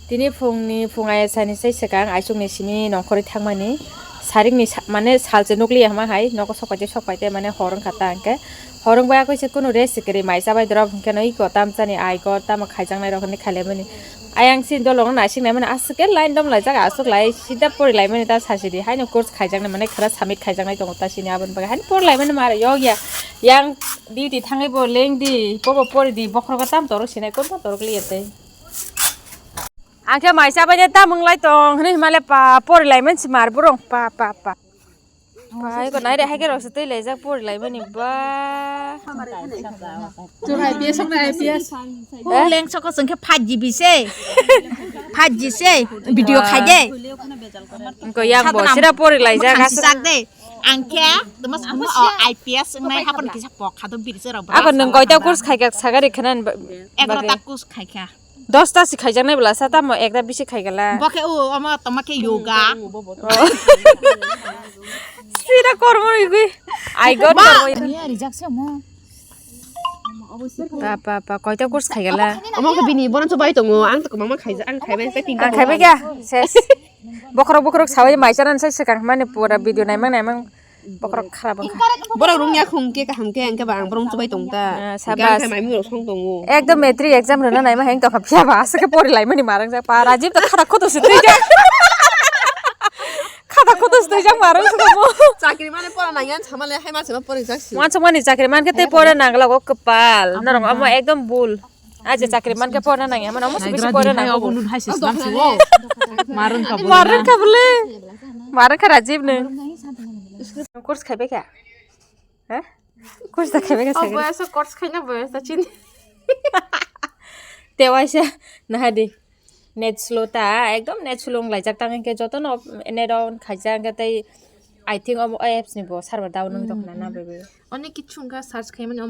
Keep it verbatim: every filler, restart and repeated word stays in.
Tini phungni, phung ayasani sai swkang, aichukni simi nongkhorwi thangmani. Sarikni sa-, mane salse nukliya hama hai, nogo sokpaite sokpaite mane hor wngkha ta hwnkhe. Hor wngbai akoi se kunu rest kwrwi mai chabai dorop hwnkhe no iko tamchani ai gor tamo khaijaknai rok hinwi khailaimani. Ayang sini dolong no naisik naimani aswk khe line dom laijak aswk lai sida pori laimani ta sasidi haino course khaijaknai mane khwra submit khaijaknai tongo ta sini aboni bagwi haino pori laimani mara yokya yang duty thangwi bo lengdi bobo pori di bokhorogo tam torok sinai kono torok liya tei. Ang khe mai chabai de tamung lai tong hinwi hima le pa pori lai man si mar borong pa pa pa. Pa iko nai re hai khe rok se tei lai jak pori lai mani ba. Chung I P S ong na I P S. Eh? Leng soko song khe five G B se. Five G se. Video khai de. Ko yang bo sira pori lai jak Thansi aswk. Sak de. Ang khe tuma song o I P S ong nai hapon kisa pok kha do bir se rok. Ako nung koita course khai kha sagari khanan ba. Egarota course khai kha. Dosta si khaijaknai bwla sa tamo ekta bisi khaigala. Bo khe o omo toma khe yoga. Sida kormo rigwi. Ai god kormo. Ni ari jak se mo. Pa pa pa koita course khaigala. Omo khe bini bono chubai tongo ang to mama khaija ang khaibai se tinta. Ang khaibai kya ses. Bokhorok bokhorok sawi mai chanan sai swkang mani pura video naimang naimang. Bokhorok kharap wngkha. Borok rungya khung khe kaham khe, hwnkhe ba ang borok chubai tong ta. Ah, sabas. Hwnkhe ang khe maimung rok song tongo. Ekdom matric exam rwna naima hai wngtokha, phiya ba aswk khe pori laimani marang jak pa. Rajiv to khata khoto se twijak. Khata khoto se twijak marang se mo. Chakri mane pora nangya sama le hai ma sama pori jak si. Wansuk mani chakri man khe tei pora nangla go kwpal. Norok omo ekdom bul. Aje chakri man khe porna nang ya, mano musi bisi porna nang. Obo nun hai se slam si wo. Marun ka bole. Marun ka bole. Marun ka Rajiv ne. Course khai bai kha? Ha? Course da khai bai kha? Oh, boyasa course khai na boyasa chini. Te waisa na hadi. Net slow ta, ekdom net slow wng laijak tang khe joto no net on khaijak khe tei I think omo apps ni bo server down wng tong khna na bai bai. Onek kichu wngkha search khai mani.